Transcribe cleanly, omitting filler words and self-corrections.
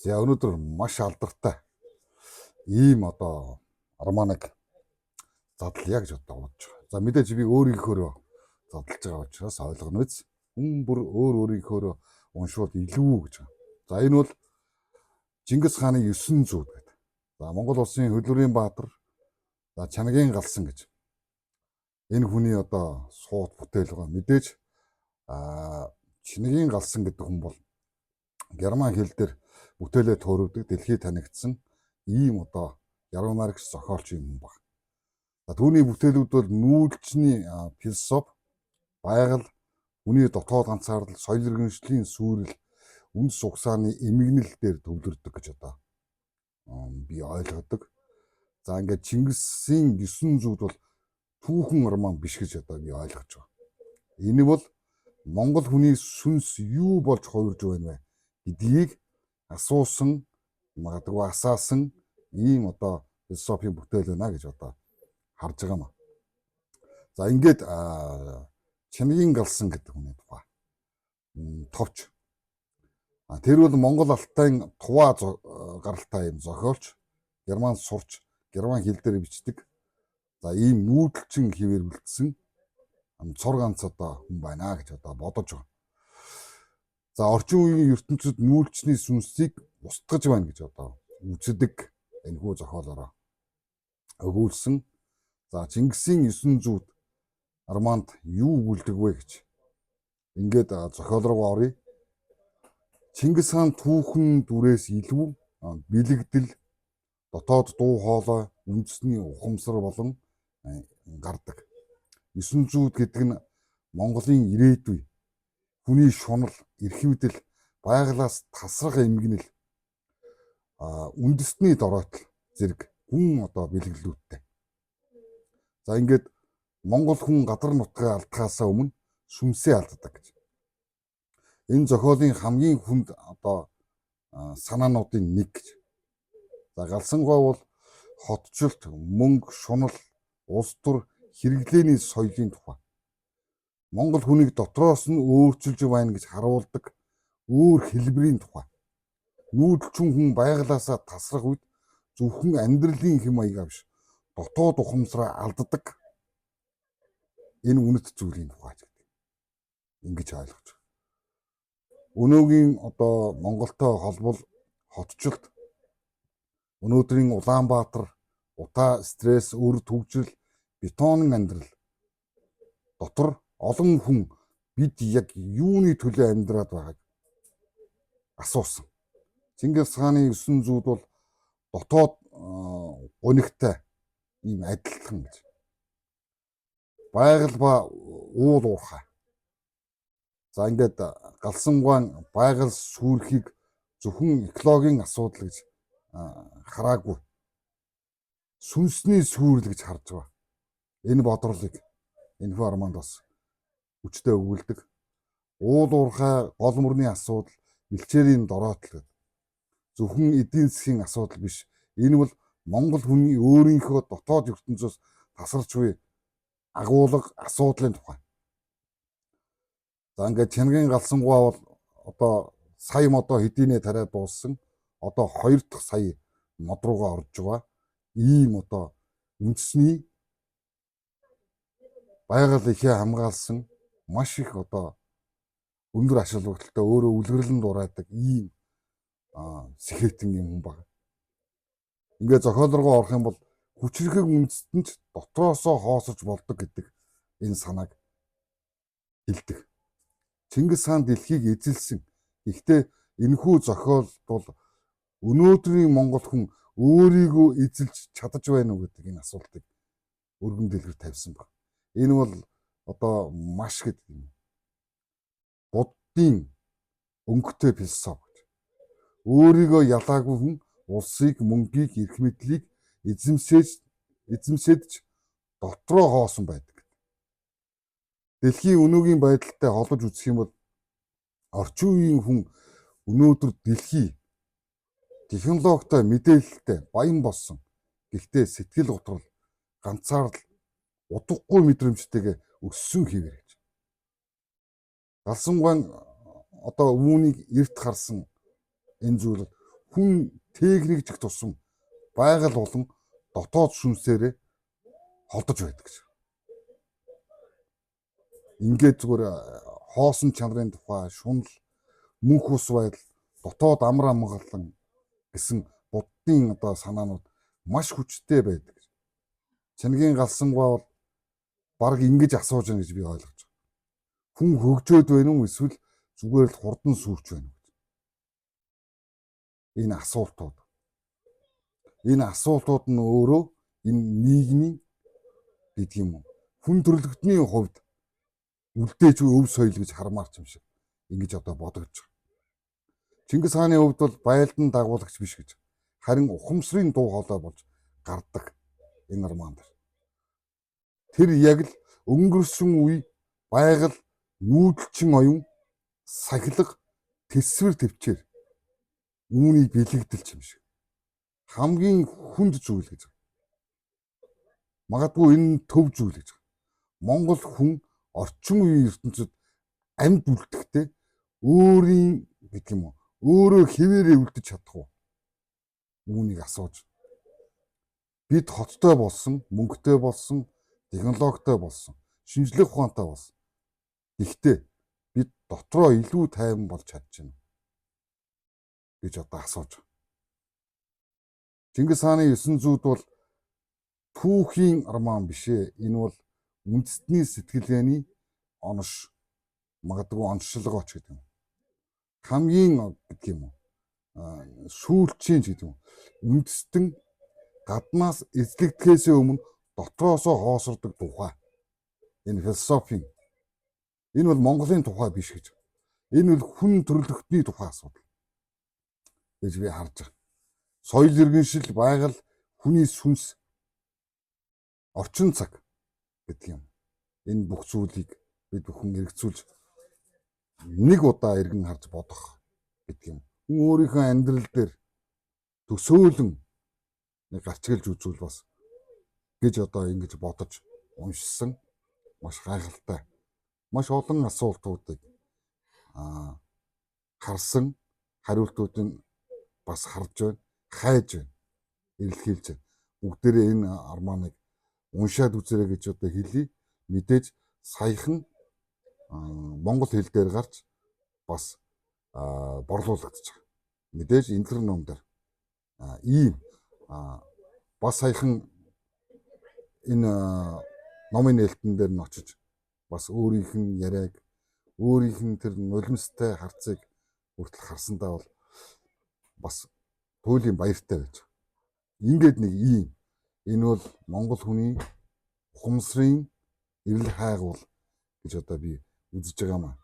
За, өнөөдөр маш алдартай ийм одоо романыг задлая гэж одоо бодож байгаа. За, мэдээж би өөрийнхөөрөө задлж байгаа учраас ойлгоно биз. Хүн бүр өөр өөрийнхөөрөө уншвал илүү гэж байгаа. За, энэ бол Чингис хааны 9 зүүд гэдэг. За, Монгол улсын хөлбөрийн баатар, за, Чангийн галсан гэж. Энэ хүний одоо суут бүтээл байгаа. Мэдээж Чингийн галсан гэдэг хүн бол герман хэл дээр бүтээлээ төөрөвдөг, дэлхийд танигдсан ийм одоо яруу найрагч, зохиолч юм баг. За, түүний бүтээлүүд бол нүүдэлчний философи, байгаль, хүний дотоод ганцаардал, соёл иргэншлийн сүйрэл, үндэс угсааны эмгэнэл дээр төвлөрдөг гэж одоо би ойлгодог. За, ингээд Чингисийн 9 зүүд бол түүхэн роман биш гэж одоо би ойлгож байгаа. Энэ бол Монгол хүний сүнс юу болж хувирж байна вэ гэдгийг асуусан, магадгүй асаасан ийм одоо философийн бүтээл байна гэж одоо харж байгаа юм. За, ингээд Чингийн галсан гэдэг хүний тухай товч. Тэр бол Монгол Алтайн Туваа гаралтай юм зохиолч, герман сурч, герман хэл дээр бичдэг. За, ийм нүүдэлчин хэвээр үлдсэн цор ганц одоо хүн байна гэж одоо бодож байгаа. За, орчин үеийн ертөнцид нүүлчний сүнсийг устгаж байна гэж одоо үздэг энэхүү зохиолоороо өгүүлсэн. За, Чингисийн 9 зүүд романд юу өгүүлдэг вэ гэж ингээд зохиол руу оръё. Чингис хаан түүхэн дүрээс илүү бэлэгдэл, дотоод дуу хоолой, үндэсний ухамсар болон гардаг. 9 зүүд гэдэг нь Монголын ирээдүй, хүний шунал, эрхэмдэл, байгалаас тасрах эмгэнэл, үндэсний дороотл зэрэг гүн одоо бэлэглэлүүдтэй. За, ингээд Монгол хүн газар нутгаа алдахаасаа өмнө сүнсээ алддаг гэж. Энэ зохиолын хамгийн хүнд одоо санаануудын нэг гэж. За, Галсангой бол хотчлт, мөнгө, шунал, улс төр, хэрэглээний соёлын тухай. Монгол хүнийг дотроос нь өөрчилж байна гэж харуулдаг өөр хэлбэрийн тухай. Нүүдэлчин хүн байгалаасаа тасрах үед зөвхөн амьдралын хэм маягаа биш, дотоод ухамсараа алддаг энэ үнэт зүйлийн тухай гэдэг. Ингэж ойлгож байгаа. Өнөөгийн одоо Монголтой холбол хотчлт, өнөөдрийн Улаанбаатар, утаа, стресс, үр түгжрэл, бетонын амьдрал дотор олон хүн бид яг юуны төлөө амьдраад байгааг асуусан. Чингис хааны 9 зүүд бол дотоод гунигтай ийм адилхан гэж. Байгаль ба уул уурхай. За, ингээд Галсангуан байгаль сүйрэхийг зөвхөн экологийн асуудал гэж хараагүй. Сүнсний сүйрэл гэж харж байгаа. Энэ бодрлыг энэхүү романд бас хүчтэй өгүүлдэг. Уул уурхай, гол мөрний асуудал, бэлчээрийн дороотл гэдэг. Зөвхөн эдийн засгийн асуудал биш. Энэ бол Монгол хүний өөрийнхөө дотоод ертөнцөөс тасарч буй агуулга, асуудлын тухай. За, ингээд Чангийн галсангуа бол одоо сая модоо хэдийнэ тариад дууссан. Одоо хоёр дахь сая мод руугаа орж байгаа. Ийм одоо үндэсний байгаль ихээ хамгаалсан, маш их одоо өндөр ач холбогдолтой, өөрөө үлгэрлэн дурайдаг ийм сэхэтэн юм хүн байна. Ингээд зохиол руугаа орох юм бол хүчрхэг үндэстэн ч дотроосоо хоосорч болдог гэдэг энэ санааг хэлдэг. Чингис хаан дэлхийг эзэлсэн. Гэхдээ энэхүү зохиолд бол өнөөдрийн монгол хүн өөрийгөө эзэлж чадаж байна уу гэдэг энэ асуултыг өргөн дэлгэр тавьсан байна. Энэ бол одоо маш гэдэг юм. Буддын өнгөтэй философи гэж. Өөрийгөө ялаагүй хүн улсыг, мөнгийг, эрх мэдлийг эзэмшээд ч дотроо хоосон байдаг. Дэлхийн өнөөгийн байдалтай холбож үзэх юм бол орчин үеийн хүн өнөөдөр дэлхий технологитой, мэдээлэлтэй баян болсон. Гэхдээ сэтгэл гутрал, ганцаардал, утгагүй мэдрэмжтэйгээ өссөн хэвээр гэж. Галсангуан одоо үүнийг эрт харсан энэ зүйл Хүн техникжих тусам байгаль болон дотоод сүнсээрээ холдож байдаг гэж. Ингээд зүгээр хоосон чанарын тухай, шунал, мөнх ус байдал, дотоод амар амгалан гэсэн буддын одоо санаанууд маш хүчтэй байдаг. Чангийн галсангаа бол бараг ингэж асууж байна гэж би ойлгож байна. Хүн хөгжөөд байна уу эсвэл зүгээр л хурдан сүрч байна уу гэж. Энэ асуултууд. Энэ асуултууд нь өөрөө энэ нийгмийн гэдэг юм уу? Хүн төрөлхтний хувьд үлдээж өв соёл гэж хармаар ч юм шиг ингэж одоо бодогдож байгаа. Чингис хааны хувьд бол байлдан дагуулагч биш гэж. Харин ухамсарын дуу хоолой болж гардаг энэ роман дээр. Тэр яг л өнгөрсөн үе байгаль нүүдэлчин оюун сахилга тэсвэр төвчээр үүний бэлэгдэлч юм шиг. Хамгийн хүнд зүйл гэж. Магадгүй энэ төв зүйл гэж. Монгол хүн орчин үеийн ертөнцид амьд үлдэхдээ өөрийн гэдэг юм уу өөрөө хэвээрээ үлдэж чадах уу? Үүнийг асууж. Бид хоттой болсон, мөнгөтэй болсон, технологитой болсон, шинжлэх ухаантай болсон. Гэхдээ бид дотроо илүү тайван болж чадчихна гэж одоо асууж. Чингис хааны 900-д бол түүхийн роман биш ээ. Энэ бол үндэстний сэтгэлгээний онош, магадгүй онцлогооч гэдэг юм. Хамгийн гэдэг юм уу? Сүүлчийн ч гэдэг юм. Үндэстэн гаднаас эзлэгдэхээс өмнө дотроосоо хоосордог тухай. Энэ философийн. Энэ бол Монголын тухай биш гэж. Энэ бол хүн төрөлхтний тухай асуудал гэж би харж байгаа. Соёл иргэншил, байгаль, хүний сүнс, орчин цаг гэдэг юм. Энэ бүх зүйлийг бид бүхэн эргэцүүлж нэг удаа эргэн харж бодох гэдэг юм. Хүн өөрийнхөө амьдрал дээр төсөөлөн нэг гарчгэлж үзвэл бас гэж одоо ингэж бодож уншсан маш гайхалтай. Маш олон асуултуудыг харсан хариултуудыг бас харж байна, хайж байна, эрэлхийлж байна. Бүгдээрээ энэ романыг уншаад үзээрэй гэж одоо хэлье. Мэдээж саяхан монгол хэл дээр гарч бас борлуулагдчих. Мэдээж энэлхэр ном дээр ийм бас саяхан энэ номын нээлтэн дээр нь очиж бас өөрийнх нь яриаг, өөрийнх нь тэр нулимстай харцыг хүртэл харсандаа бол бас туйлын баяртай байж байгаа. Ингээд нэг ийм энэ бол монгол хүний ухамсарын эрэл хайгуул гэж одоо би үзэж байгаа маа.